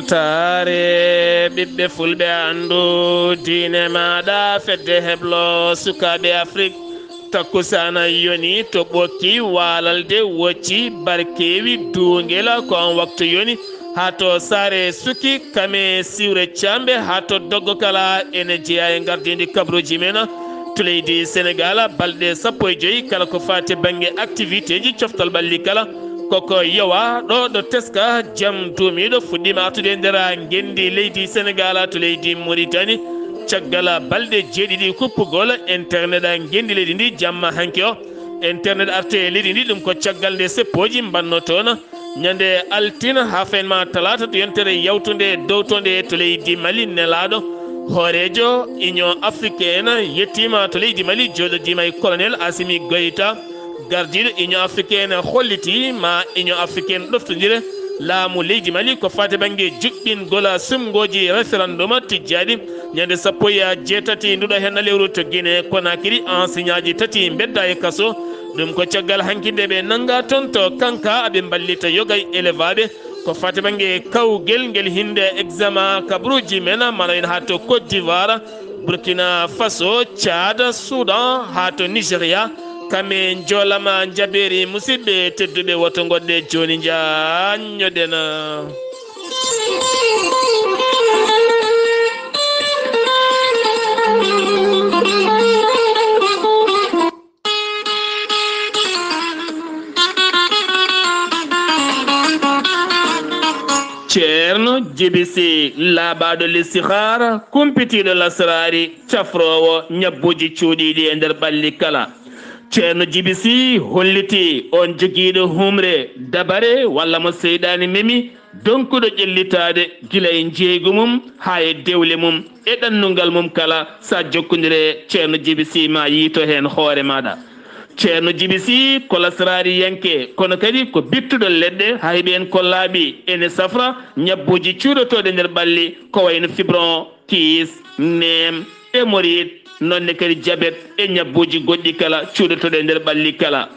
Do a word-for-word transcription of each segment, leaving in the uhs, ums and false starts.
Saare ɓiɓɓe fulɓe anndu diine maaɗa fedde heblo sukaaɓe Afrik. Takkusaana yoni to ɓokki waalalde wocci barkeewi duungela ko on waktu yoni haa to saare suki kame siwre caamɓe haa to doggo kala ene jeyaa e ngardiindi kabruuji men. To leydi Senegaal balɗe sappo e joyi kala ko faati bannge activité ji coftal ɓalli kala koko yowa ɗo ɗo teska jam duumiiɗo fuɗɗiima artude e nder ngenndi leydi Senegaal to leydi Muritani. Caggal balɗe jeeɗiɗi kuppugol internet ngenndi leydi ndi jamma hanki o internet arte e leydi ndi ɗum ko caggal nde seppooji mbannotoona ñande altina haa fenma talaata to yontere yawtunde dowtonde to leydi Mali. Nelaaɗo hooreejo Union africaine yettiima to leydi Mali jooɗodiima e colonel Asimi Goyta. Gardiiɗo Union africaine holliti ma Union africaine ɗoftondire laamu leydi Mali ko faati bannge juɓɓingol sumngooji référendum tijjaaɗi ñande sappo e jeetati nduɗo henna lewru to Guinée Conakry. Enseignantji tati mbedda e kaso. Ɗum ko caggal hanki nde ɓe nannga toon to Kanka aɓe mballita yoga e élèveaaɓe ko faati bannge kawgel ngel hinde examen kabruuji men mano en haa to Côte d'Ivoire. Burkina Faso, Tchad, Soudan haa to Nigeria. Kame njoolama njabeeri musidɓe tedduɓe woto ngoɗɗe jooni njaanñoɗen. Ceerno Jibi Si laaɓaaɗo listihaara kumpitiiɗo lasraari cafroowo ñabbuuji cuuɗiiɗi e nder ɓalli kala. Ceerno Jibi Si holliti on jogiiɗo humre dabare walla mo seyɗaani memi donkuɗo ƴellitaade gila e njeeygu mum haa e dewle mum e ɗannungal mum kala. Sa jokkondire ceerno Jibi Si ma yiito heen hoore maaɗa. Ceerno Jibi Si ko lasraariyanke kono kadi ko bittuɗo leɗɗe haa heɓi en ko laaɓi ene safra ñabbuuji cuuɗotooɗi nder ɓalli ko wayno fibron kiis neem e moriit nonne kadi jabet e ñabbuuji goɗɗi kala cuuɗotooɗi e nder ɓalli kala.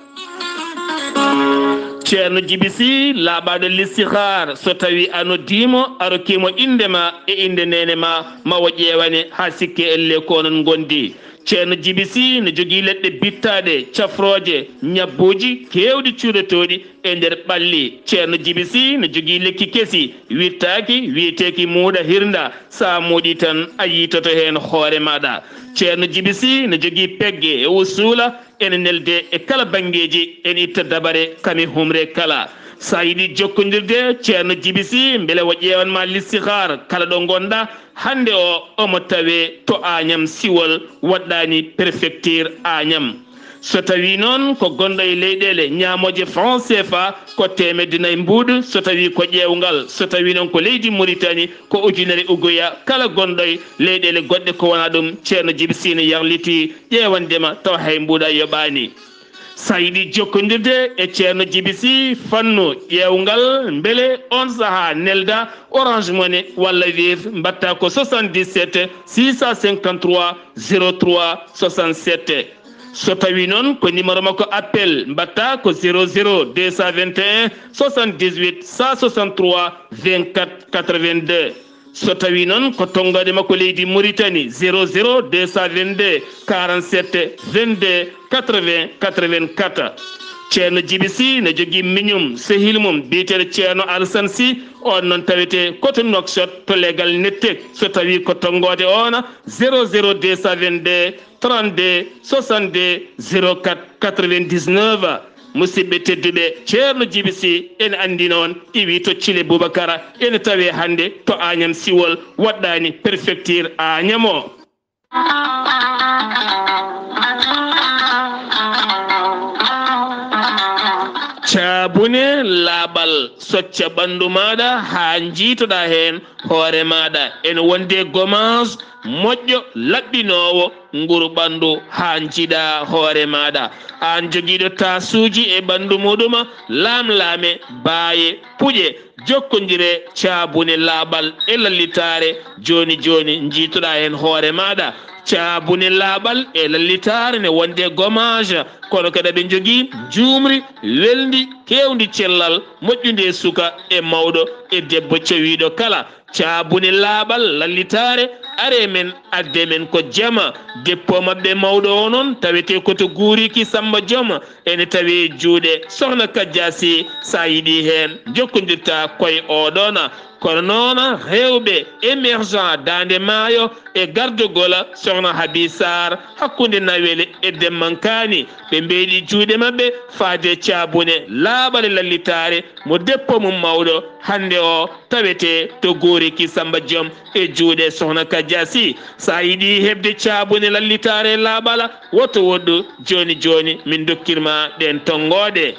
Ceerno Jibi Si laaɓaaɗo listihaar so tawi a noddiimo a rokkiimo innde ma e innde neene ma ma o ƴeewane haa sikke elle ko onon ngondi. Ceerno Jibi Si no jogii leɗɗe bittaaɗe cafrooje ñabbuuji keewɗi cuuɗotooɗi e nder ɓalli. Ceerno Jibi Si no jogii lekki kesi wittaaki wiyeteeki muuɗa hirnda. Sa muuɗi tan a yiitoto heen hoore maaɗa. Ceerno Jibi Si no jogii pegge e usuula ene nelde e kala banngeeji ene itta dabare kame humre kala. Sa yiɗi jokkondirde ceerno Jibi Si mbele o ƴeewan ma listihaar kala ɗo ngonɗa. Hannde o omo tawe to Añam Siwol waɗɗaani prefecture Añam. So tawi noon ko gonɗo e leyɗeele ñaamooje franc C F A ko teemedde nayi mbuuɗu so tawi ko ƴeewngal so tawi noon ko leydi Muritani ko ujunere uguya kala gonɗo e leyɗeele goɗɗe ko wona ɗum ceerno Jibi Si ne yarliti ƴeewandema tawa hay mbuuɗa yoɓaani. Sa yiɗi jokkondirde e ceerno Jibi Si fannu ƴeewngal mbele on sahaa nelda Orange Money walla Wave mbatta ko soixante-dix-sept six cent cinquante-trois zéro trois soixante-sept. So tawi noon ko numéro makko appel mbatta ko zéro zéro deux cent vingt et un soixante-dix-huit cent soixante-trois vingt-quatre quatre-vingt-deux. So tawi noon ko tonngoode makko leydi Mauritanie zéro zéro deux cent vingt-deux quarante-sept vingt-deux quatre-vingts quatre-vingt-quatre. Ceerno Jibi Si ne jogii miñum sehil mum biyeteeɗo Ceerno Alassane Sy, on noon tawetee ko to Nouakchott to legal Nettek. So tawi ko tonngoode on zéro zéro deux cent vingt-deux trente-deux soixante-deux zéro quatre quatre-vingt-dix-neuf. Musidɓe tedduɓe, Ceerno Jibi Si ene anndi noon iwi to Cile Bubakara, ene tawe hannde to Añam Siwol, waɗɗaani prefecture Añam o. Caabune laaɓal socca ɓanndu maaɗa haa njiitoɗa heen hoore maaɗa. Ene wondi e gommage moƴƴo laɓɓinoowo nguru ɓanndu haa njiiɗa hoore maaɗa. Aan jogiiɗo taasuuji e ɓanndu muɗum, laamlaame, baaye, puƴe, jokkondire caabune laaɓal e lallitaare jooni jooni njiitoɗa heen hoore maaɗa. Caabune laaɓal e lallitaare ne wondi e gommage, kono kadi aɓe njogii njuumri welndi keewndi cellal moƴƴundi e suka e mawɗo e debbo cowiiɗo kala. caabune laaɓal lallitaare, are men adde men ko jama. Deppo maɓɓe mawɗo o noon tawetee ko to Guuriki Samba Joom, ene tawi e juuɗe Sohna Kajasi. So a yiɗi heen, jokkondirta koye oɗoon. Kono noon, rewɓe émergent Daande Maayo e gardogol Sohna Habi Sarr hakkunde Nawel e Demmankaani, ɓe mbeyɗi juuɗe maɓɓe faade caabune laaɓal e lallitaare mo deppo mum mawɗo hannde o tawetee to Guuriki Samba Joom e juuɗe Sohna Kajasi. So a yiɗi heɓde caabune lallitaare laaɓal, woto woɗɗu, jooni jooni min ndokkir ma ɗeen tonngooɗe.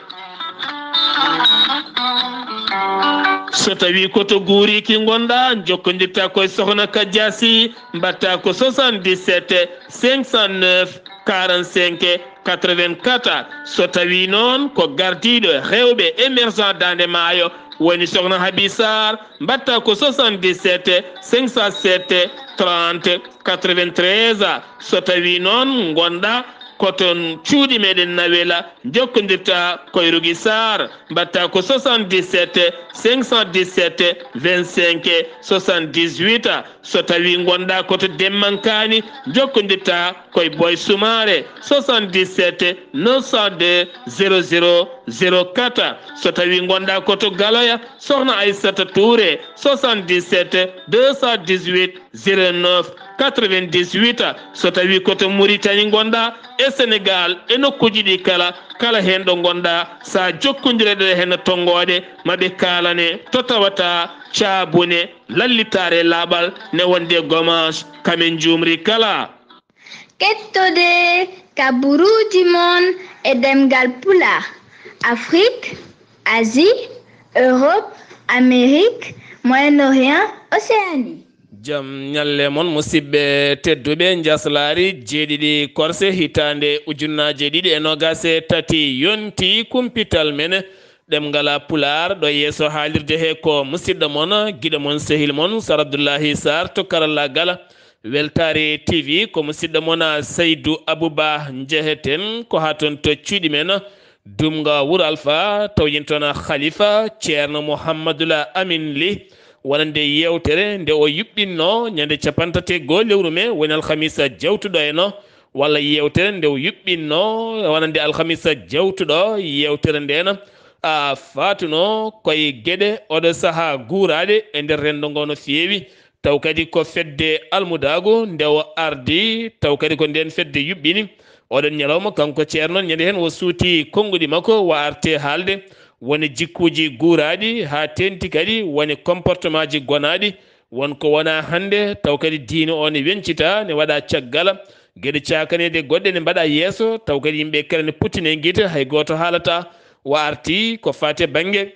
So tawi ko to Guuriki ngonɗa, jokkondirta koye Sohna Kajasi, mbaɗta ko soixante-dix-sept cinq cent neuf quarante-cinq quatre-vingt-quatre. So tawi noon ko gardiiɗo rewɓe émergent Daande Maayo woni Sohna Habi Sarr, mbaɗta ko soixante-dix-sept cinq cent sept trente quatre-vingt-treize. So tawi noon ngonɗa ko toon cuuɗi meɗen Nawela, jokkondirta koye Rougui Sarr, mbaɗta ko soixante-dix-sept cinq cent dix-sept vingt-cinq soixante-dix-huit. So tawi ngonɗa ko to Demmankaani, jokkondirta koye Boy Soumaré, soixante-dix-sept neuf cent deux zéro zéro zéro quatre. So tawi ngonɗa ko to Galoya, Sohna Aissata Touré, soixante-dix-sept deux cent dix-huit zéro neuf quatre-vingt-dix-huit. So tawi ko to Mauritanie ngonɗa, e Sénégal, e nokkuuji ɗi kala, kala heen ɗo ngonɗa, sa jokkondire ɗe heen tonngooɗe, ma ɓe kaalane to tawata caabune lallitaare laaɓal ne wonde gommage, kamen njuumri kala. Kettode kaburuuji mon e ɗemngal Pulaar, Afrique, Asie, Europe, Amérique, Moyen-Orient, Océanie. Jam ñalle mon, musidɓe tedduɓe. Njaslaari jeeɗiɗi korse hitaande ujunnaaje ɗiɗi e noogaas e tati yonti kumpital men ɗemngal Pulaar. Ɗo yeeso haalirde he ko musidɗo mon, giɗo mon, sehil mon, Sar Abdullahi Sarr to karallaagal. Weltaare T V ko musidɗo mon Saydu Abuba. Njeheten ko haa toon to cuuɗi men, Dumga Wuro Alfa, taw yen toon Khalifa Ceerno Mouhamadoul Amin Ly, wonande yeewtere nde o yuɓɓinno ñande cappantato e goo lewru mee, woni alhamisa jawtuɗo en o, walla yeewtere nde o yuɓɓinno wonande alhamisa jawtuɗo yeewtere nden, a, faatuno koye geɗe oɗo sahaa guuraaɗe e nder renndo ngo no feewi. Taw kadi ko fedde almudaagu nde o ardi, taw kadi ko nden fedde yuɓɓini oɗon ñalawma. Kanko Ceerno, ñande heen o suuti konnguɗi makko, wa arte haalde woni jikkuuji guuraaɗi, haa teenti kadi woni comportement ji gonaaɗi, won ko wona hannde, taw kadi diine o ne wencita, ne waɗa caggal, geɗe caakaneeje goɗɗe ne mbaɗa yeeso, taw kadi yimɓe kala ne puttine gite, hay gooto haalata. Wa arti ko faate bannge,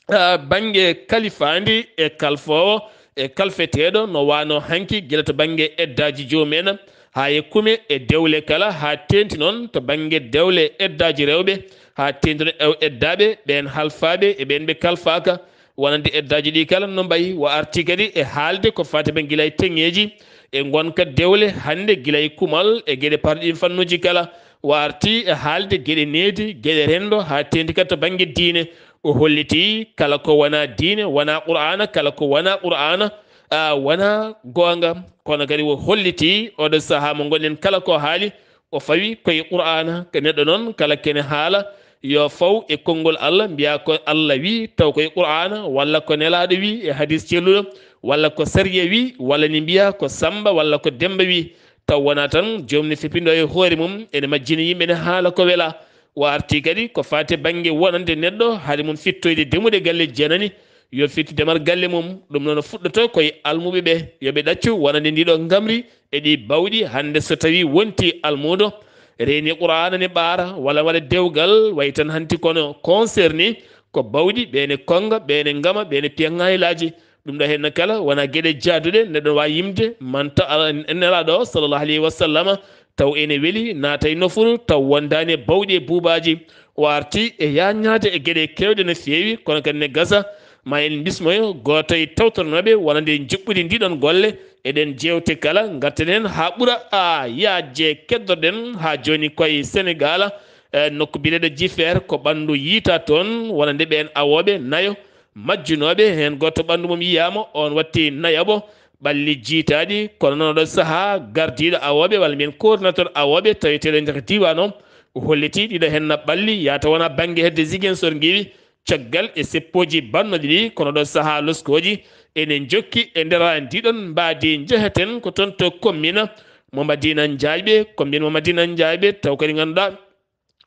ah, bannge kalifaandi e kalfoowo e kalfeteeɗo, no wano hanki gila to bannge eddaaji joomum en, haa e kume e dewle kala, haa teenti noon to bannge dewle eddaaji rewɓe, haa teenti noon e eddaaɓe, ɓeen halfaaɓe e ɓeen ɓe kalfaaka, wonande eddaaji ɗi kala no mbayi. Wa arti kadi e haalde ko faati bannge gila e teŋeeji e ngonka dewle hannde, gila e kumal e geɗe parɗi ɗin fannuuji kala. Wa arti e haalde geɗe needi, geɗe renndo, haa teenti kadi to bannge diine. O holliti kala ko wona diine, wona Qur'aana, kala ko wona Qur'aana, a, wona goonga. Kono kadi o holliti oɗo sahaa mo ngonɗen kala ko haali, o fawi koye Qur'aana. Ko neɗɗo noon kala kene haala, yo faw e konngol Allah, mbiya ko Allah wi, taw koye Qur'aana, walla ko Nelaaɗo wi e hadis celluɗo, walla ko sariya wi, walla ne mbiya ko Samba walla ko Demba wi. Taw wona tan joom ne feppindo e hoore mum, ene majjina yimɓe, ne haala ko wela. O arti kadi ko faate bannge wonande neɗɗo, haade mum fittoyde demuɗe galle janani, yo fittu demal galle mum. Ɗum noon fuɗɗoto koye almuɓe ɓe, yo ɓe ɗaccu wonande ndiɗo ngamri e ɗi bawɗi. Hannde so tawi wonti almuudo, reeni Qur'aana ne ɓaara, walla waɗa dewgal, wayi tan hanti kono concerné, ko bawɗi, ɓe ne konnga, ɓe ne ngama, ɓe ne piya ŋaylaaji. Ɗum ɗo heen kala wona geɗe jaaduɗe, neɗɗo waawi yimde, manta Nelaaɗo sallallahu alayhi wa sallama, taw ene weli, naata e nofuru, taw wondaani e bawɗi e buubaaji. O arti e yaañaade e geɗe keewɗe no feewi, kono kadi ne gasa ma en mbismoyo gooto e tawtoranooɓe wonande njuɓɓudi ndiɗon golle. Eɗen jeewte kala, ngarten heen haa ɓura a yaajje keddorɗen haa jooni koye Senegaal, e nokku biyeteeɗo Jifeer, ko ɓanndu yiytaa toon, wonande ɓeen awooɓe nayo, majjunooɓe, heen gooto ɓanndu mum yiyaama, oon watti nayaɓo ɓalli jiitaaɗi. Kono noon oɗo sahaa, gardiiɗo awooɓe, walla mbiyen coordinateur awooɓe taweteeɗo e nder diiwaan o, o hollitii ɗiɗo heen na ɓalli, yahata wona bannge hedde Ziguinchor ngiwi, caggal e seppooji bannooɗi ɗi. Kono ɗo sahaa loskooji ene njokki e nder ndiɗon mbaadi njeheten ko toon to commune mo Madina Njaayɓe, commune mo Madina Njaayɓe, taw kadi ngannduɗaa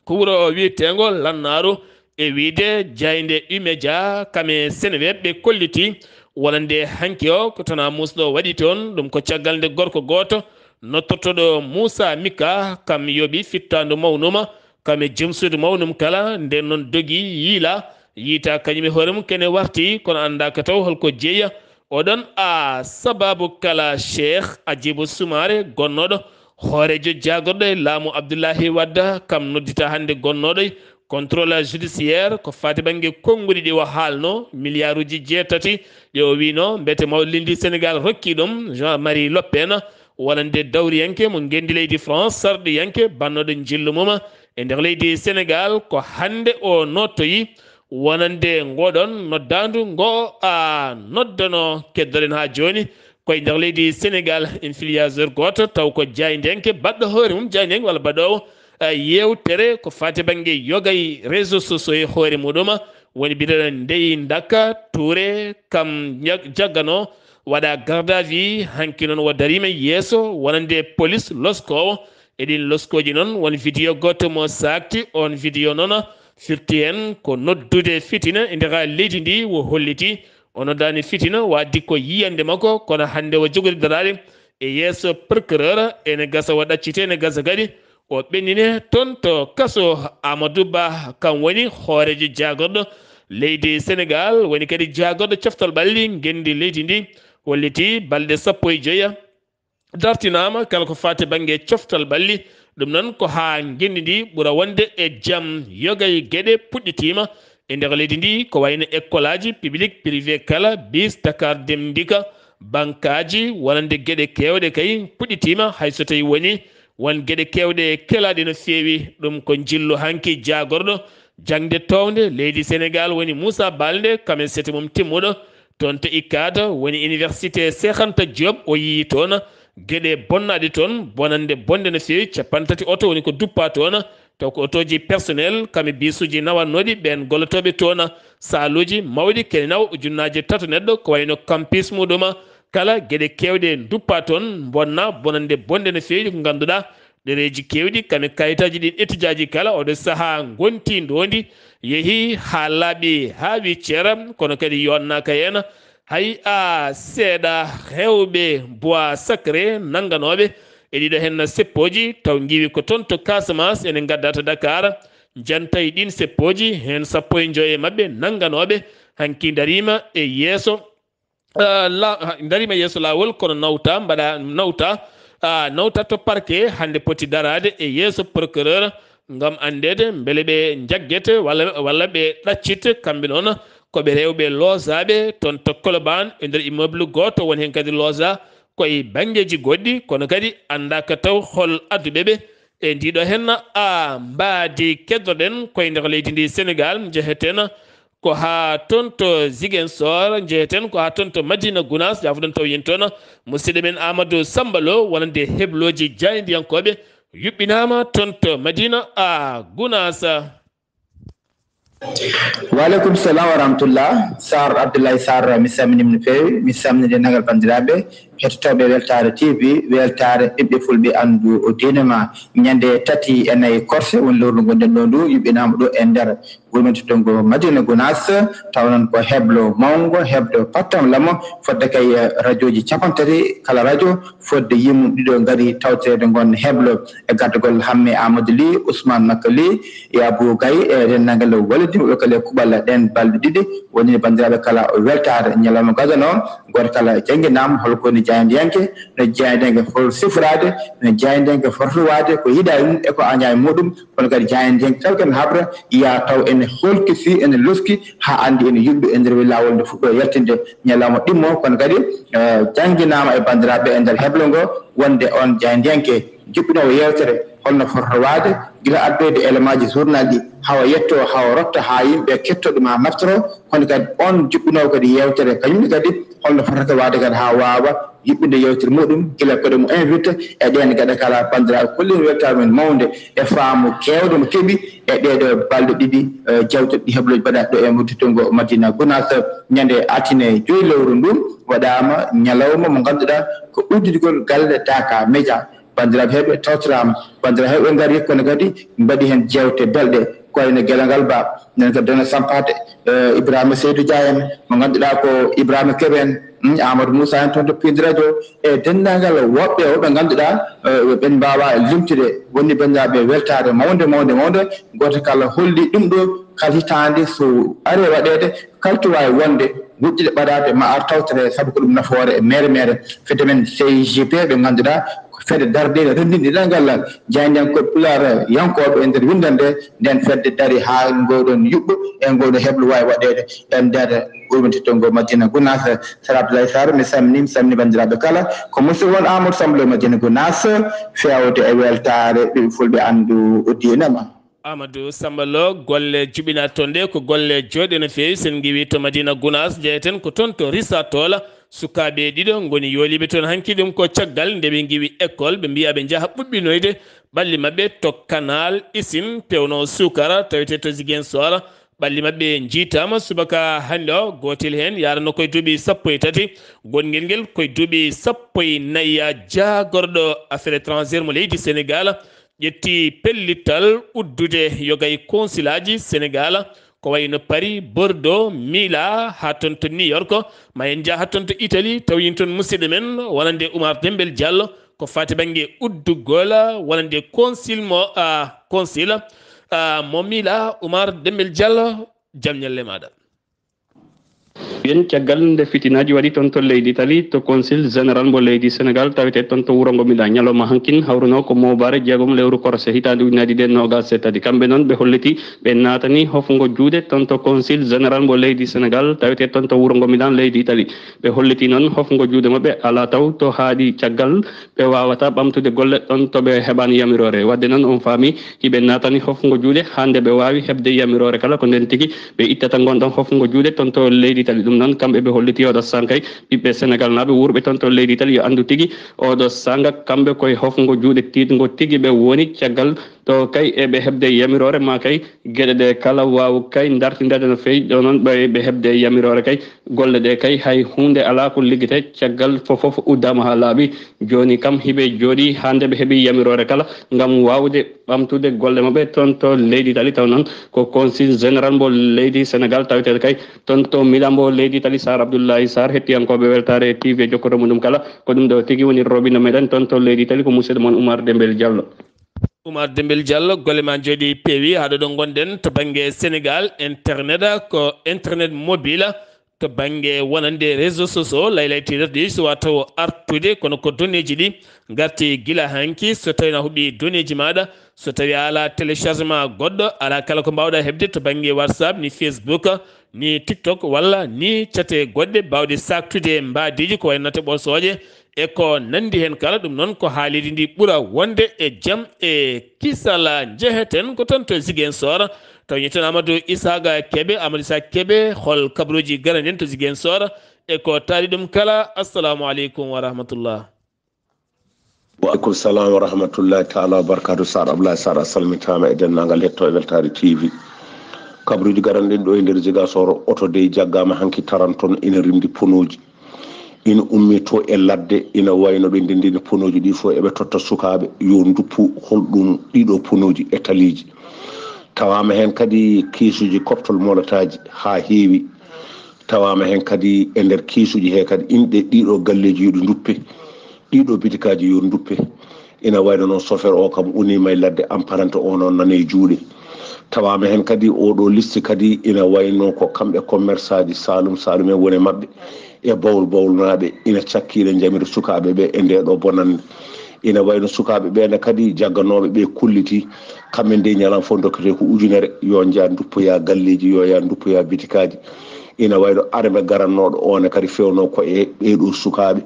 ko wuro wiyeteengo Lannaaru, e wiyde jaaynde Umeja, kam e Seneweb ɓe kolliti wonande hanki o ko tana muusɗo waɗi toon. Ɗum ko caggal nde gorko gooto nottortoɗo Muusa Mika kam yoɓi fittaandu mawnuma, kam e jom suudu mawnum kala, nden noon dogi yiila, yiita kañum e hoore mum kene warti, kono anndaaka taw holko jeeya. Oɗon a sababu kala Cheikh Ajibu Sumaare, gonnooɗo hooreejo jaagorɗo e laamu Abdullahi Wadda, kam noddita hannde gonnooɗo e contrôle judiciaire ko faati bannge konnguɗi ɗi o haalno, miliyaaruuji jeetati ɗi o wiino mbete mawɗo leydi Sénégal rokki ɗum, Jean Marie Le Pen, wonande dawriyanke mo ngenndi leydi France, sarɗiyanke bannooɗo njillu mum e nder leydi Sénégal, ko hannde o nottoyi wonande ngoɗon noddaandu ngo a noddano keddoɗen haa jooni. Koye nder leydi Sénégal, influenceur gooto taw ko jaayndiyanke, baɗɗo hoore mum jaayndiyanke walla baɗoowo, eh, yeewtere ko faati bannge yoga e réseaux sociaux e hoore muɗum, woni biɗeɗo ndeyi ndaka tuure kam jag-, jaggano waɗa garde à vue, hanki noon o dariima yeeso wonande police loskoowo. E ɗin loskooji noon won vidéo gooto mo saakti, oon vidéo noon firti heen ko noddude fitina e nder leydi ndi, o holliti o noddaani fitina, waɗdi ko yiyannde makko, kono hannde o jogori daraade e yeeso procureur, ene gasa o ɗaccite, ene gasa kadi o ɓennine toon to kaso. Amadou Ba kam woni hooreejo jaagorɗo leydi Sénégal, woni kadi jaagorɗo coftal ɓalli ngenndi leydi ndi, holliti balɗe sappo e joya dartinaama kala ko faati bannge coftal ɓalli. Ɗum noon ko haa ngenndi ndi ɓura wonde e jam. Yoga e geɗe puɗɗitiima e nder leydi ndi, ko wayno ekkolaaji public, privé kala, bis, Dakar Dem Dikka, bankaaji, wonande geɗe keewɗe kay puɗɗitiima, hay so tawi woni won geɗe keewɗe kelaaɗe no feewi. Ɗum ko njillu hanki jaagorɗo jaŋde toownde leydi Sénégal woni Moussa Balde, kam e sete mum timmuɗo toon to ICAD, woni Université Cheikh Anta Diop. O yii toon geɗe bonnaaɗe toon, bonannde bonnde no feewi, cappanɗe tati oto woni ko duppaa toon, taw ko otooji personnel, kam e bisuuji nawannooɗi ɓeen gollotooɓe toon, saaluuji mawɗi kene nawa ujunnaaje tato neɗɗo, ko wayno campus muɗum kala, geɗe keewɗe duppaa toon, bonna, bonannde bonnde no feewi, ko ngannduɗaa ɗereeji keewɗi, kam e kayitaaji ɗin, etijaaji kala, oɗo sahaa ngonti ndoondi, yehi haa laaɓi, haa wi ceera, kono kadi yonnaaka heen hay a seeɗa. Heewɓe bois sacré nannganooɓe e ɗiɗo heen seppooji, taw ngiwi ko toon to Casamance, ene ngadda to Dakar, janta e ɗin seppooji, heen sappo e joyo e maɓɓe nannganooɓe hanki ndariima e yeeso, ah, la-, ha, ndariima yeeso laawol, kono nawta, mbaɗa, nawta, ah, nawta to parquet, hannde poti daraade e yeeso procureur, ngam anndeede mbele ɓe njaggete walla, walla ɓe ɗaccite, kamɓe noon ko ɓe rewɓe loosaaɓe toon to Colobane, e nder immeuble gooto, won heen kadi loosaa koye banngeeji goɗɗi, kono kadi anndaaka taw hol adduɓe ɓe e ndiɗo heen, ah, mbaadi keddoɗen koye nder leydi ndi Sénégal, njeheten ko haa toon to Ziguinchor, njeheten ko haa toon to Madina Gounass, jaafoɗon taw yen toon. Musidɗo men Amadou Samba Lo, wonande heblooji jaayndiyankooɓe, yuɓɓinaama toon to Madina a Gounass. Wa aleykum salam wa rahmatullah. Sarr Abdoulaye Sarr, mi salminiima no feewi, mi salmini denndaangal banndiraaɓe heɗotooɓe Weltaare T V, Weltaare ɓiɓɓe fulɓe anndu o diine ma. Ñande tati e nayi korse woni lewru ndu ngonɗen ɗo ndu, yuɓɓinaama ɗo e nder wurmintotoo ngo Madina Gounass, tawa noon ko heblo mawngo, heblo pattam lamo, fodde kay, eh, rajooji cappanɗe tati kala rajo, fodde yimum ɗiɗo ngari tawtoreede ngon heblo e gardagol Hamme Amadou Ly, Ousmane Makka Ly, e Abou Gaye, e denndaangal wallodiiɓe ɓe kala e kuuɓal ɗeen balɗe ɗiɗi, woni banndiraaɓe kala weltaare ñalawma gadano, gooto kala jannginaama hol ko woni jaayndiyanke, no jaayndiyanke foti siforaade, no jaayndiyanke foti waɗde, ko yiɗaa e mum e ko añaa e muɗum, kono kadi jaayndiyanke kala ko ene habra, yiyaa taw ene holkiti, ene loski, haa anndi ene yuɓɓi e nder laawol nde fuɗɗoo yaltinde ñalawma ɗimmo, kono kadi, eh, jannginaama e banndiraaɓe e nder heblo ngo wonde oon jaayndiyanke Juɓɓinoowo yeewtere holno fotata waade, gila addoyde élément ji journal ɗi, hawa yetto, hawa rotta, haa yimɓe kettoo ɗum, haa naftoro. Kono kadi on juɓɓinoowo kadi yeewtere, kañum ne kadi holno fotata waade kadi haa waawa yuɓɓinde yeewtere muɗum, gila ko ɗum invite e ɗeen geɗe kala. Banndiraaɓe, kollin weltaare men mawnde e faamu keewɗo mo keɓi e ɗee ɗoo balɗe ɗiɗi, eh, jawtuɗi heblooji mbaɗaaɗi ɗo e mo tottungo Madina Gunaas. Ñande altine joy lewru ndu waɗaama ñalawma mo ngannduɗaa ko uddidigol galle Daaka Média. Banndiraaɓe heɓe tawtoraama, banndiraaɓe heɓe ngari kono kadi mbaɗi heen jeewte belɗe, ko wayno Gelongal Ba, nen ko Dona Sampaate, eh, Ibrahima Seydou Dia en, mo ngannduɗaa ko Ibrahima Kebe en, mm, Amadou Moussa en toon to Piindi Radio, e denndaangal woɓɓe, woɓɓe ngannduɗaa, eh, ɓen mbaawa limtude, woni banndiraaɓe weltaare mawnde, mawnde, mawnde, gooto kala holli ɗum ɗo, kala hitaande so ari waɗeede, kala to waawi wonde, woɗɗude ɓadaade ma ar tawtere, sabu ko ɗum nafoore e meere meere. Fedde men C I G P, ɓe ngannduɗaa ko fedde dardeende, renndinɗe ɗemngal jaayndiyankooɓe pulaar yankooɓe e nder winndannde, nden fedde dari haa ngoɗon yuɓɓo e ngoɗo heblo waawi waɗeede e nder wuro men tottungo Madina Gunaas. Sar Abdoulaye Sarr, mi salmini, mi salmini banndiraaɓe kala. Ko musidɗo mon Amadou Samb Lo Madina Gunaas, feewde e weltaare ɓiɓɓe fulɓe anndu diine ma. Amadou Samba Lo, golle juɓɓinaa toon ɗe ko golle jooɗɗe no feewi. Sen ngiwi to Madina Gunaas, jeyeten ko toon to Risa Tola. Sukaaɓe ɗiɗo ngoni yooliiɓe toon hanki, ɗum ko caggal nde ɓe ngiwi école, ɓe mbiya ɓe njaha ɓuɓɓinoyde ɓalli maɓɓe to Canal Isin, pewno suukara, tawete to Ziguinchor. Ɓalli maɓɓe njiitaama subaka hannde o, gootel heen yarano koye duuɓi sappo e tati, gongel ngel koye duuɓi sappo e nayi. Jaagorɗo affaire étrangère mo leydi Sénégal ƴetti pellittal uddude yoga e konsilaaji Sénégal, ko wayno Paris, Bordeaux, Milan, haa toon to New York, ma en njah haa toon to Italie, taw yin toon musidɗo men wonande Oumar Dembel Diallo, ko faati bannge uddugol wonande consul mo, ah, consul, ah, mo Milan, Oumar Dembel Diallo, jam ñalle maaɗa. Yen caggal nde fitinaaji waɗi toon to leydi Italie, to consul général mo leydi Sénégal tawetee toon to wuro ngo Milan, ñalawma hankin hawruno ko mowbare jeegom lewru korse hitaande ujunaaji ɗiɗi e noogas e tati. Kamɓe noon ɓe holliti ɓe naatani hofngo juuɗe toon to consul général mo leydi Sénégal tawetee toon to wuro ngo Milan leydi Italie. Ɓe holliti noon hofngo juuɗe maɓɓe alaa taw to haaɗi caggal ɓe waawata ɓamtude golle ɗon to ɓe heɓaani yamiroore. Waɗde noon on faami hiɓe naatani hofngo juuɗe haa nde ɓe waawi heɓde yamiroore kala ko nden tigi ɓe ittata ngon ɗon hofngo juuɗe toon to leydi Italie. Ɗum noon kamɓe ɓe holliti oɗo sankay ɓiɓɓe Sénégal naaɓe wuurɓe toon to leydi Italie yo anndu tigi oɗo sanga kamɓe koye hofngo juuɗe tiiɗngo tigi ɓe woni caggal to kay eɓe heɓde yamiroore ma kay geɗe ɗe kala waaw kay dartindede no feewi. Ɗo noon ɓe ɓe heɓde yamiroore kay golle ɗe kay hay huunde alaa ko liggete caggal fof fof uddaama haa laaɓi. Jooni kam hiɓe jooɗi haa nde ɓe heɓi yamiroore kala ngam waawde ɓamtude golle maɓɓe toon to leydi Italie. Taw noon ko consul général mbo leydi Sénégal taweteeɗo kay toon to Milan mbo leydi Italie, Sar Abdoulaye Sar, hettiyankooɓe weltaare T V e jokkoto muɗum kala. Ko ɗum ɗo tigi woni robindo meɗen toon to leydi Italie, ko musidɗo mon Oumar Dembel Diallo. Oumar Dembel Diallo, golle ma njooɗi peewi. Haa ɗo ɗo ngonɗen to bannge Sénégal, internet, ko internet mobile, to bannge wonande réseaux sociaux, laylayti rewde so wa taw artude, kono ko donneeji ɗi ngarti gila hanki. So tawii na huɓɓi donneeji maaɗa, so tawii a alaa téléchargement goɗɗo, alaa kala ko mbaawɗa heɓde to bannge WhatsApp, ni Facebook, ni TikTok, walla ni cate goɗɗe baawɗe saaktude mbaadiiji ko wayi no nate ɓosooje, e ko nanndi heen kala. Ɗum noon ko haaliidi ndi ɓura wonde e jam e kisal. Njeheten ko toon to Ziguinchor, taw ñetten Amadou Isaaga Kebe. Amadou Isaaga Kebe, hol kabaruuji garani en to Ziguinchor e ko taali ɗum kala? Assalamu aleykum wa rahmatullah. Wa aleykum salam wa rahmatullahi taala wa barakatuh. Sar Ablaye Sar, a salmitaama e denndaangal hettooɓe Weltaare T V. Kabaruuji garani ɗin ɗo e nder Ziguinchor, oto dey jaggaama hanki taranton ina rimdi ponooji. Ina ummii to e ladde, ina wayno ɓe ndenndini ponooji ɗi fof, eɓe totta sukaaɓe yo nduppu holɗum ɗiɗo ponooji e taliiji. Tawaama heen kadi kiisuuji koftol molotaaji haa heewi. Tawaama heen kadi e nder kiisuuji he kadi inɗe ɗiɗo galleeji yo ɗi nduppe, ɗiɗo bitikaaji yo nduppe. Ina wayno noon sofeer o kam uniima e ladde, empreinte o noon nana e juuɗe. Tawaama heen kadi oo ɗoo liste kadi ina wayno ko kamɓe commerçaaji Saalum Saalum en woni e maɓɓe, e Bawol Bawolnaaɓe ina cakkii ina njamira sukaaɓe ɓe e ndee ɗoo bonannde. Ina wayno sukaaɓe ɓee ne kadi jagganooɓe ɓe kulliti, kamɓe nde ñalawma fof ndokketee ko ujunere, yo njaha nduppoya galleeji, yo yaha nduppoya bitikaaji. Ina wayno arme garannooɗo o ne kadi feewnoo ko e ɓee ɗoo sukaaɓe.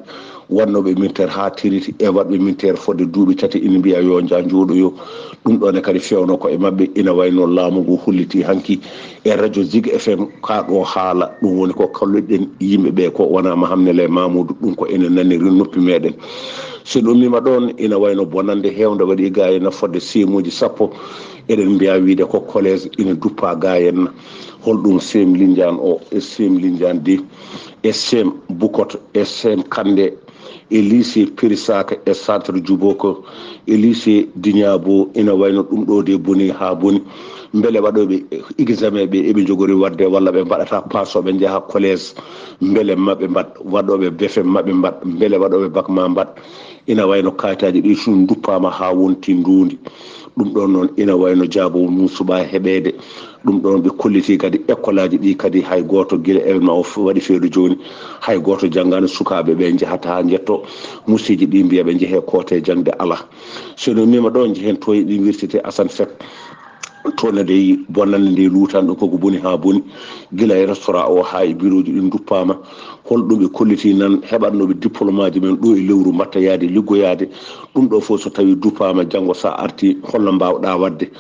waɗnooɓe militaire haa tiriti e waɗɓe militaire fodde duuɓi tati ina mbiya yo nja njooɗoyo. Ɗum ɗo ne kadi fewno ko e maɓɓe, ina wayno laamu ngu holliti hanki e radio Zig F M, kaa ɗo haala. Ɗum woni ko kalluɗen yimɓe ɓe ko wona Mahamnele Mamoudou, ɗum ko ene naniri noppi meɗen. So ɗum mima ɗon, ina wayno bonande heewnde waɗi ga ena fodde seemuuji sappo. Eɗen mbiya wiide ko collège ina duppa ga henna. Holɗum seem Lindiane o e seem Lindiane di e seem Bukot e seem Kande e lycée Pirisaka e centre Djouboko e lycée Diniabo, ina wayno ɗum ɗo de boni ha boni. Mbele waɗoɓe examen ɓe eɓe jogori wadde walla ɓe mbaɗata pasoɓe njaha collège? Mbele maɓe mbaɗ waɗoɓe B F M maɓe mbaɗ? Mbele waɗoɓe bac ma mbaɗ? Ina wayno kayitaji ɗi sun duppama ha wonti ndundi. Ɗum ɗon noon ina wayno jaabawol mum suɓa heɓeede. Ɗum ɗon ɓe kolliti kadi école aji ɗi kadi hay gooto gila événement o f- waɗi feedo jooni, hay gooto janngano sukaaɓe ɓe njahata haa njetto. Musiiji ɗi mbiya ɓe njehe koote jaŋde ala. So no mima ɗo njehen to e université Assane Seck. To ne dey bonande nde luutan ɗo koko boni haa boni. Gila e restaurant o haa e birooji ɗin duppama. Holɗum ɓe kolliti nan heɓatnoɓe diplôme aji men ɗo e lewru mbatta yaade liggoyaade? Ɗum ɗo fof so tawi duppama janngo sa arti holno mbawɗa wadde?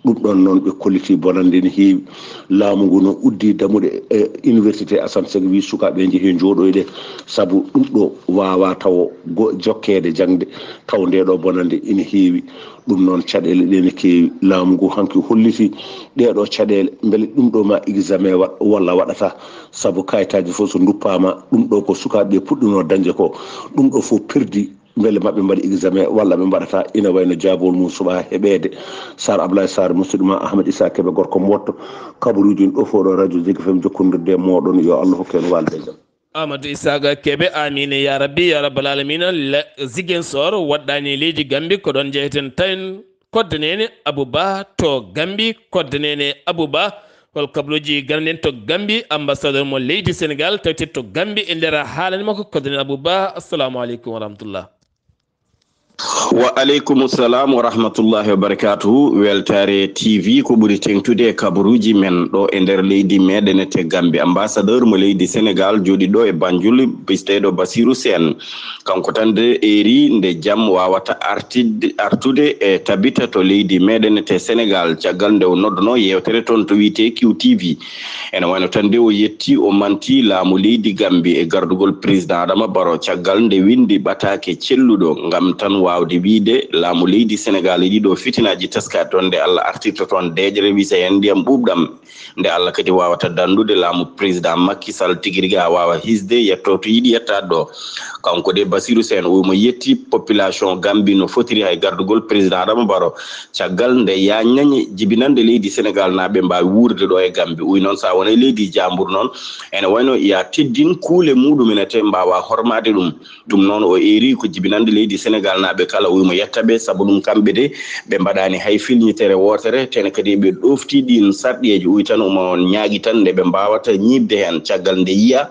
Ɗum ɗon noon ɓe kolliti bonande ne heewi. Laamu ngu no uddi damuɗe e université Assane Seck wi sukaɓe jeehe jooɗoyɗe, sabu ɗum ɗo wawa tawo go- jokkede jangde, taw nde ɗo bonande ina heewi. Ɗum noon caɗele ɗe ne keewi. Laamu ngu hanki holliti ɗe ɗo caɗele, beele ɗum ɗo ma examen wa- walla waɗata, sabu kayitaji fof so duppama, ɗum ɗo ko sukaɓe puɗɗuno dañde ko, ɗum ɗo fof perdi. Mbele maɓe mbaɗi examen walla ɓe mbaɗata? Ina wayno jaabol mum suɓa heɓeede. Sar Ablaye Sar, musidɗo ma Ahmed Issa Kebe, gorko motto, kabaruji ɗin ɗo fof ɗo radio Zik F M, jokkondirde e moɗon, yo Allah hokku en walde e jam. Amadou Isaka Kebe, amine ya rabbi ya rabbal alamina. Le- Ziguinchor waɗɗani leydi Gambi, ko ɗon jeyeten tayn. Kodde nene Abou Ba to Gambi, kodde nene Abou Ba, hol kabaruji garɗen to Gambi? Ambassadeur mo leydi Sénégal tawti to Gambi e nder haalani makko. Kodde nene Abou Ba, assalamu aleykum wa rahmatullah. Wa aleykum salam wa rahmatullahi wa barakatuhu. Weltare T V ko ɓuri teŋtude e kabaruji men ɗo e nder leydi meɗen te Gambi. Ambassadeur mo leydi Sénégal joɗi ɗo e Banjul, bisteɗo Basirou Sène. Kanko tan de eri nde jam wawata artidde, artude e tabita to leydi meɗen te Sénégal, caggal nde o nodduno yewtere toon to wiyete Q T V. Ene wayno tan de o yetti, o manti laamu leydi Gambi e gardugol président Adama Barrow, caggal nde windi ɓataake celluɗo, ngam tan wawde wiide laamu leydi Sénégal e ɗiɗo fitinaji teska toon, nde Allah artirta toon deeƴere wisa heen ndiyam ɓuuɓɗam. Nde Allah kadi wawata dandude laamu président Macky Sall tigi rigi ha wawa hisde yetto to yiɗi yettaade ɗo. Kanko de Basirou Sène o mo yetti population Gambi no fotiri hay gardugol président Adama Barrow. Caggal nde ya ñañi jibinande leydi Sénégal naɓe mbawi wuurde ɗo e Gambi. Uy noon sa wona e leydi jambur noon, ene wayno ya teddin kuule muɗum ene te mbawa hormade ɗum. Ɗum noon o eeri ko jibinande leydi Sénégal naɓe kala o wimo yetta ɓe, sabu ɗum kamɓe de ɓe mbaɗani hay filñitere wootere, tene kadi ɓe ɗofti ɗin sarɗiyeji. Uy tan omo ñaagi tan nde ɓe mbawata ñiiɓde heen caggal nde yiya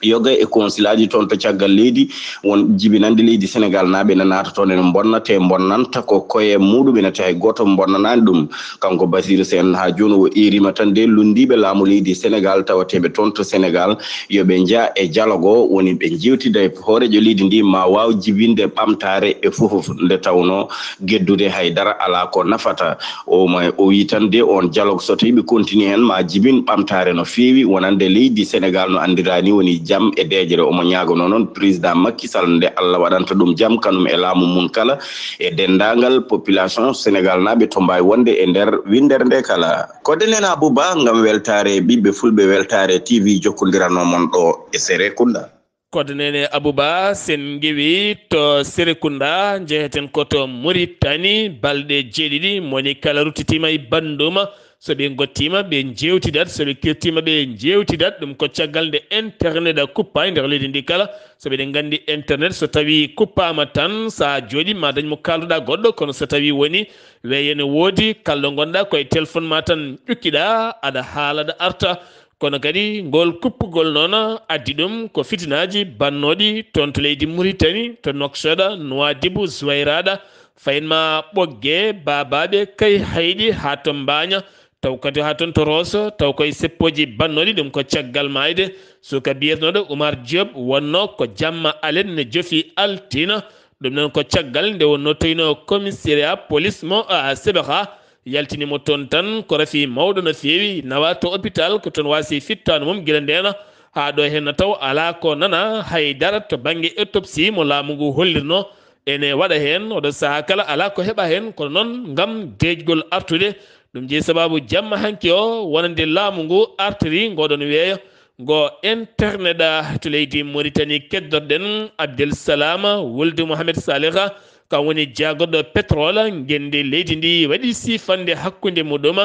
yoga e consul aji toon to caggal leydi won jibinande leydi Sénégal naɓe ene naata toon ene bonna te bonnanta ko koye muɗum ene te hay goto bonnanani ɗum. Kanko Basirou Sène ha joni o erima tan de lunndiɓe laamu leydi Sénégal tawateɓe toon to Sénégal, yo ɓe nja e dialogue o, woni ɓe jewtida e hoorejo leydi ndi ma waw jibinde ɓamtare e fof, nde tawno geddude haydara ala ko nafata. O ma o wi tan de on dialogue so tawi ɓe continue hen ma jibin ɓamtare no feewi, wonande leydi Sénégal no andirani woni jam e deeƴere. Omo ñagono noon président Macky Sall nde Allah waɗanta ɗum jam kanum e laamu mum kala, e denndaangal population Sénégal naaɓe to mbaawi wonde e nder winndere nde kala. Ko denen Abouba ngam weltaare ɓiɓɓe Fulɓe, weltaare T V jokkondiranoo mon ɗo e Serekunda. Ko denen Abouba, sen ngewi to Serekunda, njeheten ko to Mauritanie, balɗe jeeɗiɗi, moni kala ruttitiima e bannduma, so ɓe ngottiima, ɓe njeewtidat, so ɓe kirtiima, ɓe njeewtidat. Ɗum ko caggal nde internet a kuppaay nder leydi ndi kala. So ɓeɗen nganndi internet, so tawi kuppaama tan, so a jooɗi, ma dañ mo kaalduɗa goɗɗo, kono so tawi woni weeyo ne woodi, kala ɗo ngonɗa ko e téléphone ma tan ƴukkiɗa, aɗa haala, aɗa arta. Kono kadi ngol kuppugol noon addi ɗum ko fitinaaji bannooɗi toon to leydi Mauritanie, to Nouakchott, Nouadhibou, Zouairada, fayin ma Ɓoggee, Babaɓe, Kayhayɗi haa to Mbaaña, Taw kadi haa toon to Rooso, taw koye seppooji bannooɗi, ɗum ko caggal maayde suka biyetenooɗo Oumar Diop, wonnoo ko jamma alet ne jofi altina. Ɗum noon ko caggal nde wonnoo toynoo commissariat police mo, a, Sebekha, yaltini mo toon tan, ko rafi mawɗo no feewi, nawa to hôpital, ko toon waasi fittaandu mum gila ndeena haa ɗo heen taw alaa ko nana hay dara to bannge autopsie mo laamu ngu hollirnoo. Ene waɗa heen, oɗo sahaa kala alaa ko heɓa heen, kono noon ngam deeƴgol artude, ɗum jeyi sabaabu jamma hanki o, wonande laamu ngu artiri ngoɗon weeyo ngo internet, a, to leydi Mauritanie. Keddorɗen Abdel Salama wulde Mohamed Saliha, kam woni jaagorɗo pétrole, ngenndi leydi ndi waɗi siifannde hakkunde muɗum,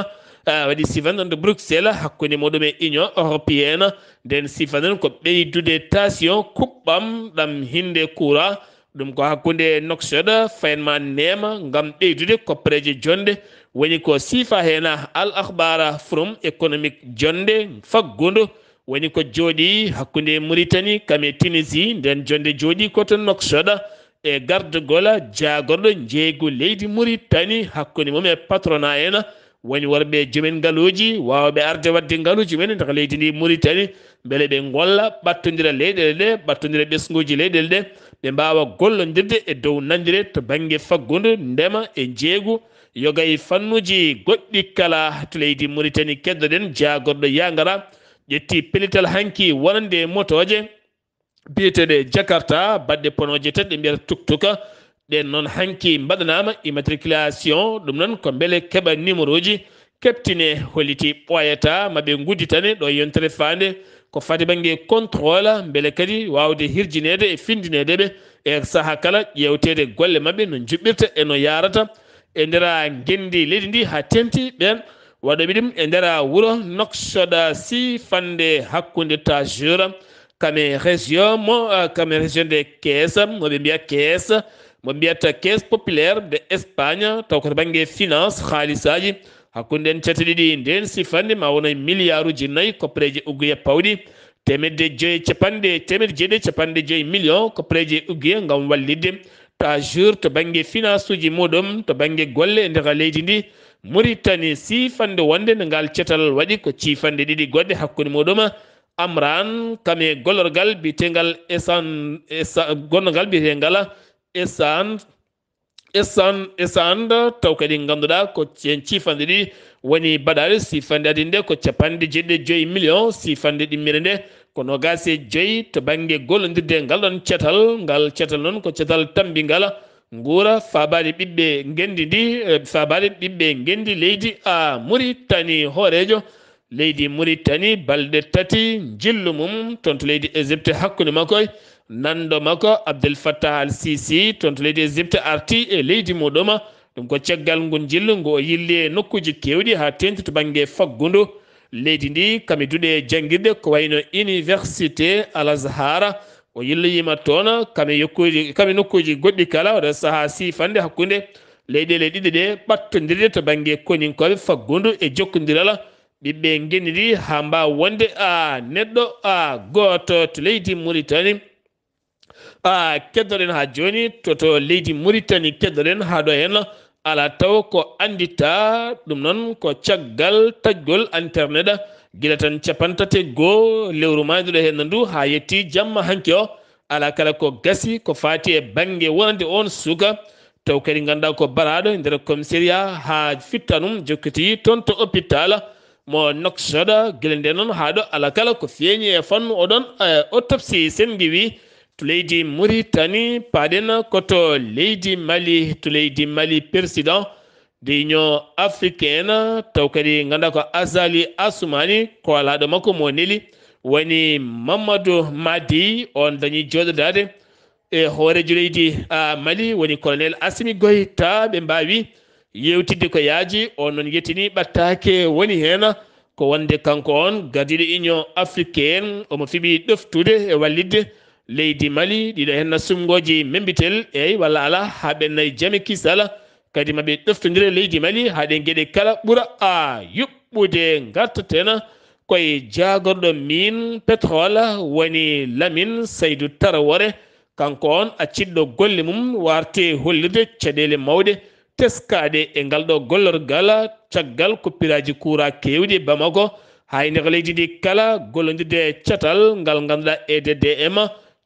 a, waɗi siifannde ɗon to Bruxelles hakkunde muɗum e Union européenne. Nden siifannde ɗon ko ɓeydude tension kuɓɓam ɗam hinnde courant. Ɗum ko hakkunde Nouakchott, Fayenma Neema, ngam ɓeydude koppareeje jonde. Woni ko siifa heen Al Akhbar Forum Économique, jonde faggundu. Woni ko jooɗi hakkunde Mauritanie kam e Tunisie, nden jonde jooɗi ko to Nouakchott e gardagol jaagorɗo njeeygu leydi Mauritanie hakkunde mum e patronat en. Woni worɓe joomen ngaluuji waawɓe arde waɗde ngaluuji men e nder leydi ndi Mauritanie, mbele ɓe ngolla ɓattondira leyɗeele ɗe, ɓattondira ɓesnguuji leyɗeele ɗe, ɓe mbaawa gollondirde e dow nanndire to bannge faggundu, ndema e njeeygu, yoga e fannuuji goɗɗi kala to leydi Mauritanie. Keddoɗen jaagorɗo Yangara ƴetti pellital hanki wonande e motooje biyeteeɗe Jakarta, baɗɗe ponooje tati ɗe mbiyata tuktuka. Ɗen noon hanki mbaɗanaama immatriculation, ɗum noon ko mbele keɓa numéroji, keɓtine, holliti ɓooyata, ma ɓe ngudditane ɗo yontere faande ko fati bannge contrôle, mbele kadi waawde hirjineede e finndineede ɓe e saha kala, ƴeewteede golle maɓɓe no njuɓɓirta e no yaarata e ndera ngenndi leydi ndi haa teŋti ɓeen waɗooɓe ɗum e ndera wuro Nouakchott, siifannde hakkunde Tajour, kame région mo, ah, kame région de Kees, mo ɓe mbiya Kees, mo mbiyata Caisse Populaire de Espagne, taw ko to bannge finance, haalisaaji, hakkunde en cate ɗiɗi, ndeen siifannde ma wona miliyaaruuji nayi koppareeje uguye pawɗi, teemedde joyi capanɗe, teemedde jeeɗiɗi capanɗe joyi million koppareeje uguye ngam wallitde Tajour to bannge finance uji muɗum, to bannge golle e nder leydi ndi. Mauritanie siifannde wonde nde ngal cetal waɗi ko ciifanɗe ɗiɗi goɗɗe hakkunde muɗum Amran, kam e gollorgal biyetengal Esan, Esa-, gollorgal biyetengal Esan, Esan, Esan, taw kadi ngannduɗaa ko heen ciifanɗe ɗiɗi woni baɗaale. Siifannde adii nde ko capanɗe jeeɗiɗi e joyi million, siifannde ɗimmire nde ko noogaas e joyi to bannge gollondirde ngal ɗon cetal. Ngal cetal noon ko cetal tammbingal nguura faabaade ɓiɓɓe ngenndi ndi, eh, faabaade ɓiɓɓe ngenndi leydi, a, Mauritanie. Hooreejo leydi Mauritanie balɗe tati njillu mum toon to leydi Égypte hakkunde makko e nanndo makko Abdel Fattah Al Sisi toon to leydi Égypte arti e leydi muɗum. Ɗum ko caggal ngun njillu ngu o yilli e nokkuuji keewɗi haa teeŋti to bannge faggundu leydi ndi, kam e duɗe janngirɗe ko wayno Université Al Azhar. O yilloyiima toon kam e yokkuuji, kam e nokkuuji goɗɗi kala, oɗo sahaa siifannde hakkunde leyɗeele ɗiɗi ɗe ɓattondirɗe to bannge koninkooɓe faggundu e jokkondiral ɓiɓɓe ngenndi ndi haa mbaawa wonde, a, neɗɗo, a, gooto to leydi Mauritanie. A, keddoɗen haa jooni to, to leydi Mauritanie, keddoɗen haa ɗo heen alaa taw ko annditaa. Ɗum noon ko caggal taƴgol internet gila tan capanɗe tati e goo lewru maayduɗo heen ndu haa yetti jamma hanki o. Alaa kala ko gasi ko faati e bannge wonande oon suka, taw kadi ngannduɗaa ko baraaɗo e nder commissariat haa fittaandu mum jokkiti toon to hôpital mo Nouakchott. Gila ndeen noon haa ɗo alaa kala ko feeñi e fannu oɗon, eh, autopsie. Sen ngiwii to leydi Mauritanie, paaɗen ko to leydi Mali, to leydi Mali, président de Union africaine, taw kadi ngannduɗaa ko Azali Assoumani, koolaaɗo makko mo neli woni Mamadou Madi, on dañi jooɗodaade e hooreejo leydi, a, Mali, woni colonel Assimi Goïta. Ɓe mbaawi yeewtidde ko yaaji. On noon yettini ɓattaake woni heen, ko wonde kanko on gardiiɗo Union africaine, omo fiɓi ɗoftude e wallitde leydi Mali, ɗiɗo heen suɓngooji membitel, eey walla alaa, haa ɓe nayi jame kisal, kadi ma ɓe ɗoftondira leydi Mali, haa ɗe geɗe kala ɓura a yuɓɓude. Ngartaten koye jaagorɗo min pétrole, woni Lamine Saydou Traoré. Kanko on acciɗɗo golle mum warte hollirde caɗeele mawɗe teskaade e ngal ɗo gollorgal caggal coupuraaji kuuraa keewɗi e Bamako. Haa e nder leydi ndi kala gollondirde e catal ngal ngannduɗaa E D D M,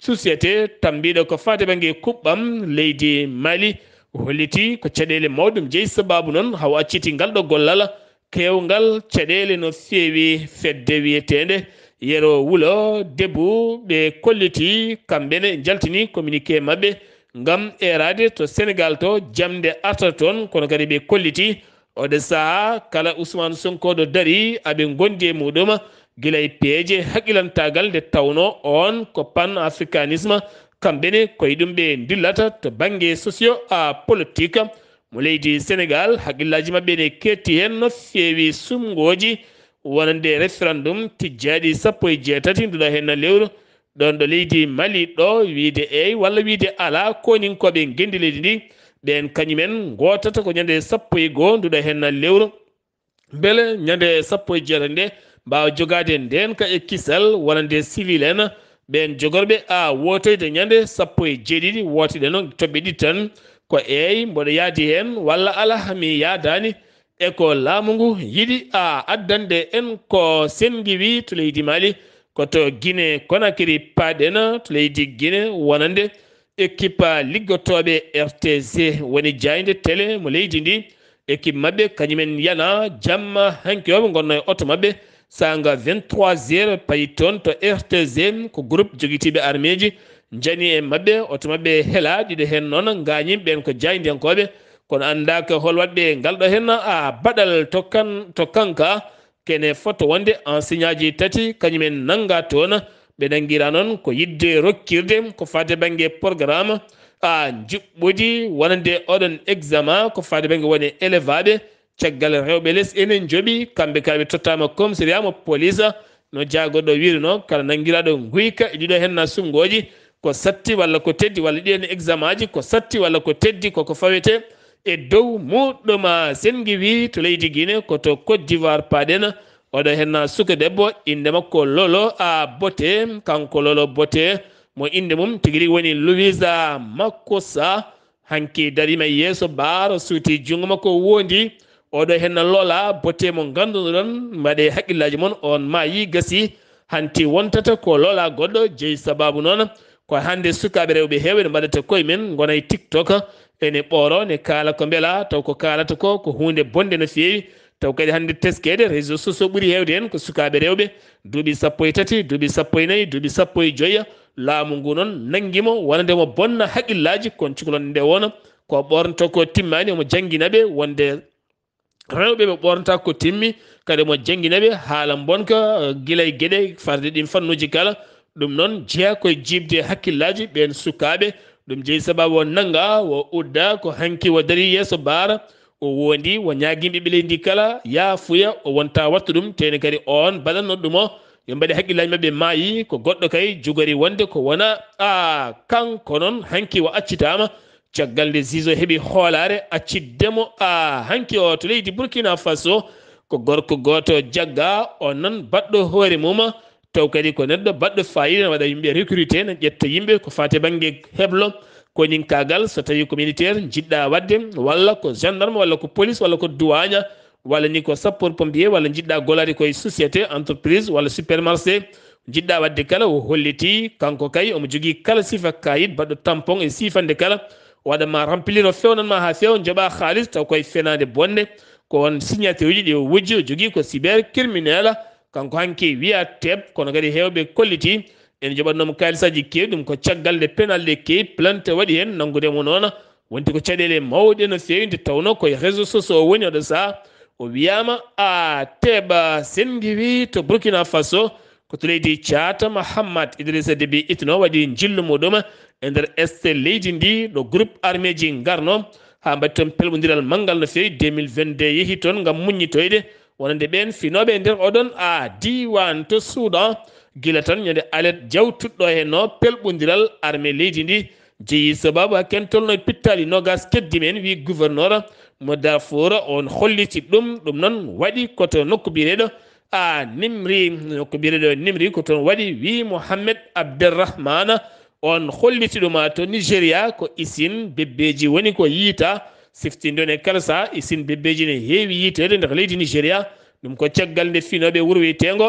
société tammbiiɗo ko faati bannge kuɓɓam leydi Mali, holliti ko caɗeele mawɗe ɗum jeyi sabaabu noon haw acciti ngal ɗo gollal keewngal caɗeele no feewi fedde wiyeteende Yero Wulo Debu. Ɓe kolliti kamɓe ne njaltini communiqué maɓɓe ngam eeraade to Senegal to jamde arta toon, kono kadi ɓe kolliti oɗo sahaa kala Ousmane Sonko ɗo dari aɓe ngondi e muɗum gila e peeje haqqilantaagal nde tawno oon ko panafricanisme, kamɓe ne koye ɗum ɓe ndillata to bannge socio a politique mo leydi Senegal. Haqqillaaji maɓɓe ne keetti heen no feewi sumngooji wonande référendum tijjaaɗi sappo e jeetati nduɗa heen na lewru ɗoon ɗo leydi Mali ɗo, wiide eey walla wiide alaa, koninkooɓe ngenndi leydi ndi ɓeen kañumen ngootata ko ñande sappo e goo nduɗa heen na lewru. Mbele ñande sappo e jeetati nde mbaawa jogaade ndeenka e kisal wonande civil en ɓeen jogorɓe a wootoyde ñande sappo e jeeɗiɗi wooteɗe noon toɓɓe ɗiɗi tan. Ko eey mboɗo yaadi heen walla alaa mi yaadaani? E ko laamu ngu yiɗi a addande en ko senngiwi to leydi Mali, ko to Guinée Conakry paaɗen to leydi Guinée wonande équipe liggotooɓe R T C woni jaaynde télé mo leydi ndi. Équipe maɓɓe kañumen yana jamma hanki o ɓe ngonno e oto maɓɓe saanga vingt-trois heures payi toon to R T C ko groupe jogitiiɓe armeeji njani e maɓɓe oto maɓɓe hela ɗiɗo heen noon ngaañi ɓeen ko jaayndiyankooɓe. Kono anndaaka hol waɗɓe ngal ɗo heen a baɗal to kan to kanka kene foto wonde enseignant ji tati kañumen nannga toon. Ɓe nanngira noon ko yiɗde rokkirde ko faati bannge programme a njuɓɓudi wonande oɗon examen ko faati bannge woni élève aɓe caggal rewɓe les ene njoɓi kamɓe kala ɓe tottaama commissariat mo police. No jaagoɗo wiiri noon kala nanngiraaɗo nguyka e ɗiɗo heen na sumngooji ko satti walla ko teddi walla ɗiɗo heen examen aji ko satti walla ko teddi koko fawete e dow muɗɗum. Senngi wii to leydi Guinée ko to Côte d'Ivoire paaɗen. Oɗo heen na suka debbo innde makko Lolo a Bote, kanko Lolo Bote mo innde mum tigi rigi woni Louisa Makossa. Hanki dariima yeeso baaro suuti junngo makko wondi. Oɗo heen na Lola Bote mo nganndunoɗon, mbaɗe haqqillaaji mon, on maayi gasi. Hanti wontata ko Lola goɗɗo jeyi sabaabu noon. Ko hannde sukaaɓe rewɓe heewɓe ne mbaɗata koye men ngona e TikTok, ene ɓooro, ne kaala ko mbela, taw ko kaalata ko ko huunde bonde no feewi. Taw kadi hannde teskeede réseaux sociaux ɓuri heewde heen ko sukaaɓe rewɓe duuɓi sappo e tati, duuɓi sappo e nayi, duuɓi sappo e joya. Laamu ngu noon nanngi mo wonande mo bonna haqqillaaji, kono cukalon nde wona ko ɓornto ko timmaani, omo janngina ɓe wonde rewɓe ɓe ɓornata ko timmi, kadi omo janngina ɓe haala mbonka, eh, gila e geɗe farde ɗin fannuuji kala. Ɗum noon jeyaa koye jiiɓde hakkillaaji ɓeen sukaaɓe. Ɗum jeyi sabaabu o nannga, o udda ko hanki o darii yeeso baara, o wondi, o ñaagii ɓiɓɓe leydi ndi kala yaafuya, o wonta wattu ɗum, teyni kadi oon baɗanno ɗum o, yo mbaɗe hakkillaaji maɓɓe maayi, ko goɗɗo kay jogori wonde ko wona, a, kanko noon hanki o accitaama, caggal nde Zizo heɓi hoolaare accidde mo, a, hanki o to leydi Burkina Faso, ko gorko gooto jagga, on noon baɗɗo hoore mum, taw kadi ko neɗɗo baɗɗo faayiida, ne waɗa yimɓe recruté, ne ƴetta yimɓe ko faati bannge heblo, koninkaagal, so tawii ko militaire njiɗɗa waɗde, walla ko gendarme, walla ko police, walla ko douane, walla ni ko sapeur pompier, walla njiɗɗa gollaade koye société, entreprise, walla supermarché, njiɗɗa waɗde kala, o holliti, kanko kay, omo jogii kala sifa kayit baɗɗo tampon e siifande kala, o waɗa ma remplir, o fewnan ma haa feewa, njoɓa haalis, taw koye fenaande bonde, ko on signature uji ɗi o wujji, o jogii ko cyber criminel, kanko hanki wiya teeb, kono kadi heewɓe kolliti, ene joɓatnoo mo kaalisaaji keewɗi, ɗum ko caggal nde penal ɗe keewi, plainte waɗi heen, nanngude mo noon, wonti ko caɗeele mawɗe no feewi, nde tawnoo koye réseaux sociaux o woni oɗo sahaa, o wiyaama a teeɓa senngiwi to Burkina Faso, ko to leydi Caata Mahamat Idrissa Déby itno waɗi njillu muɗum e nder est leydi ndi, ɗo groupe armée ji ngarno haa mbaɗi toon pelɓondiral manngal no feewi, deux mille vingt-deux yehi toon ngam muññitoyde wonande ɓeen finooɓe e nder oɗon a diiwaan to Soudan, gila tan ñande alet jawtuɗo heen o pelɓondiral armée leydi ndi jeyi sabaabu haa ken tolno e pittaali noogas keddi men, wi gouverneur mo Darfour, on holliti ɗum. Ɗum noon waɗi ko to nokku biyeteeɗo a Nimri, nokku biyeteeɗo Nimri ko toon waɗi, wi Mohamed Abderrahmane, on holliti ɗum a to Nigeria, ko isin bebbeeji woni ko yiita, Siftinde on e kala saha, isin bebbeeji ne heewi yiiteede nder leydi Nigeria. Ɗum ko caggal nde finooɓe wuro wiyeteengo,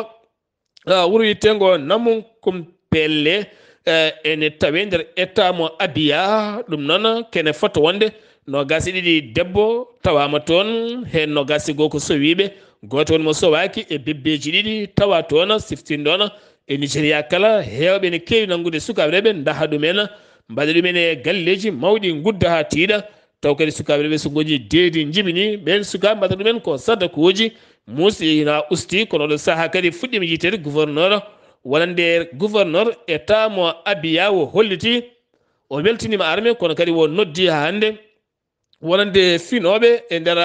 ah, wuro wiyeteengo Namunkumpele, eh, ene tawee nder état mo Abia. Ɗum noon kene fota wonde noogaas e ɗiɗi debbo tawaama toon, heen noogaas e goo ko sowiiɓe. Gooto woni mo sowaaki e bebbeeji ɗiɗi tawa toon, siftinde on e Nigeria kala, heewɓe ne keewi nanngude sukaaɓe rewɓe, ndaha ɗumen, mbaɗa ɗumen e galleeji mawɗi, ngudda haa tiiɗa. Taw kadi sukaaɓe rewɓe so ngoji deedi njibini, ɓeen sukaaɓe mbaɗa ɗumen ko sadakuuji, muusi ina usti, kono oɗo sahaa kadi fuɗɗiima yiiteede gouverneur, wonande gouverneur état mo Abia o holliti, o weltiniima armée, kono kadi o noddi haa hannde wonande finooɓe e nder,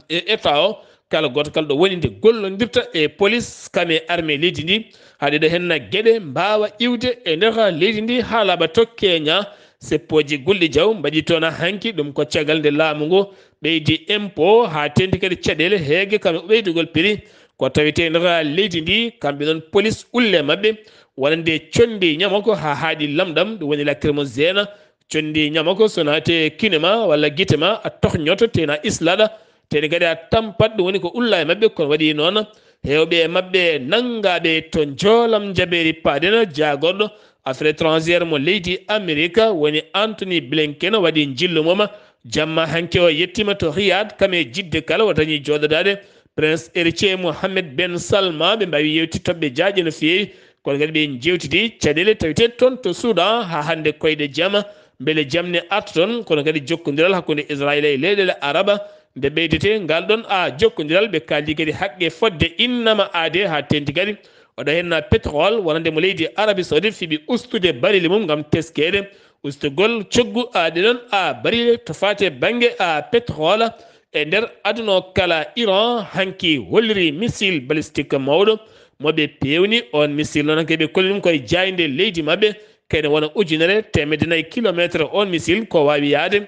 e état o, kala gooto kala ɗo woni nde gollondirta e police kam e armée leydi ndi, haa ɗeɗo henna geɗe mbaawa iwde e nder leydi ndi haa laaɓa to Kenya. Seppooji Gulɗi Jaw mbaɗi toon hanki, ɗum ko caggal nde laamu ngu ɓeydi impôt haa teeŋti kadi caɗeele heege kam e ɓeydugol prix ko tawetee e nder leydi ndi. Kamɓe noon police ulle maɓɓe wonande conndi ñamoko haa haaɗi lamɗam, ɗum woni lacrymogène. Conndi ñamoko so naati e kine ma walla gite ma, a tohñoto, tee na islaɗa, tee kadi a tampat, ɗum woni ko ulla e maɓɓe. Kono waɗi noon, heewɓe e maɓɓe nanngaaɓe to njoolam njabeeri paaɗen, jaagorɗo affaires étrangères mo leydi Amerika woni Anthony Blinken waɗi njillu mum jamma hanki o, yettiima to Riyad, kam e Jidde kala o dañi jooɗodaade Prince héritier Mohammed ben Salman. Ɓe mbaawi yewti toɓɓe jaajɗe no feewi, kono kadi ɓe njeewtidi caɗeele tawetee toon to Soudan haa hannde koyɗe jamma, mbele jam ne arta toon, kono kadi jokkondiral hakkunde Israayiila e leyɗeele Araba nde ɓeydetee ngal ɗoon a jokkondiral. Ɓe kaaldi kadi haqqe fodde innama aade haa teeŋti kadi oɗo henna pétrole wonande mo leydi Arabie Saoudite fiɓi ustude barili mum ngam teskeede ustugol coggu a ɗeɗon a barili to faate bannge a pétrole e nder aduna o kala. Iran hanki holliri missile balistique mawɗo mo ɓe peewni. On missile noon hanki ɓe kolli ɗum koye jaaynde leydi maɓɓe, kene wona ujunere teemedde nayi kilometre. On missile ko waawi yahde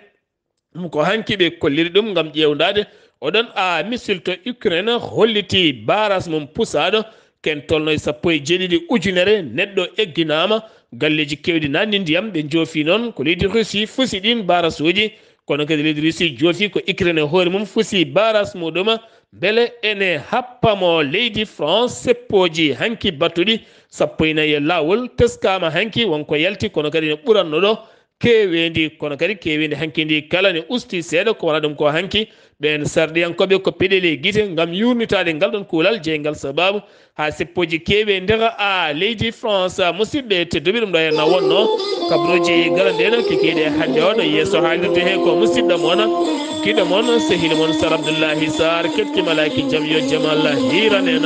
ɗum ko hanki ɓe kolliri ɗum ngam ƴeewndaade. Oɗon a missile to Ukraine holliti barrage mum pusaaɗo, ken tolno e sappo e jeeɗiɗi ujunere neɗɗo egginaama, galleeji keewɗi naatni ndiyam. Ɓe njoofi noon ko leydi Russie fusi ɗiin barrage uji, kono kadi leydi Russie joofi ko Ukraine e hoore mum fusi barrage muɗum. Mbele ene happa mo leydi France? Seppooji hanki battuɗi sappo e nayi e laawol teskaama hanki, wonko yalti, kono kadi ne ɓuranno ɗo keeweendi, kono kadi keeweendi hanki ndi kala ne usti seeɗa. Ko wona ɗum ko hanki ɓeen sarɗiyankooɓe ko peɗeli e gite ngam yuurnitaade ngal ɗoon kuulal. Jeyngal sabaabu haa seppooji keewi e ndeka a leydi France. Musidɓe tedduɓe, ɗum ɗo henna wonno kabrooji galanɗeeno kikiiɗe hannde o ɗo yeeso haalirde he ko musidɗo moon kiɗo moon sehil moon Sar Abdoullahi Sarr. Ketki malaaki jam yo jam Allah hiiran en.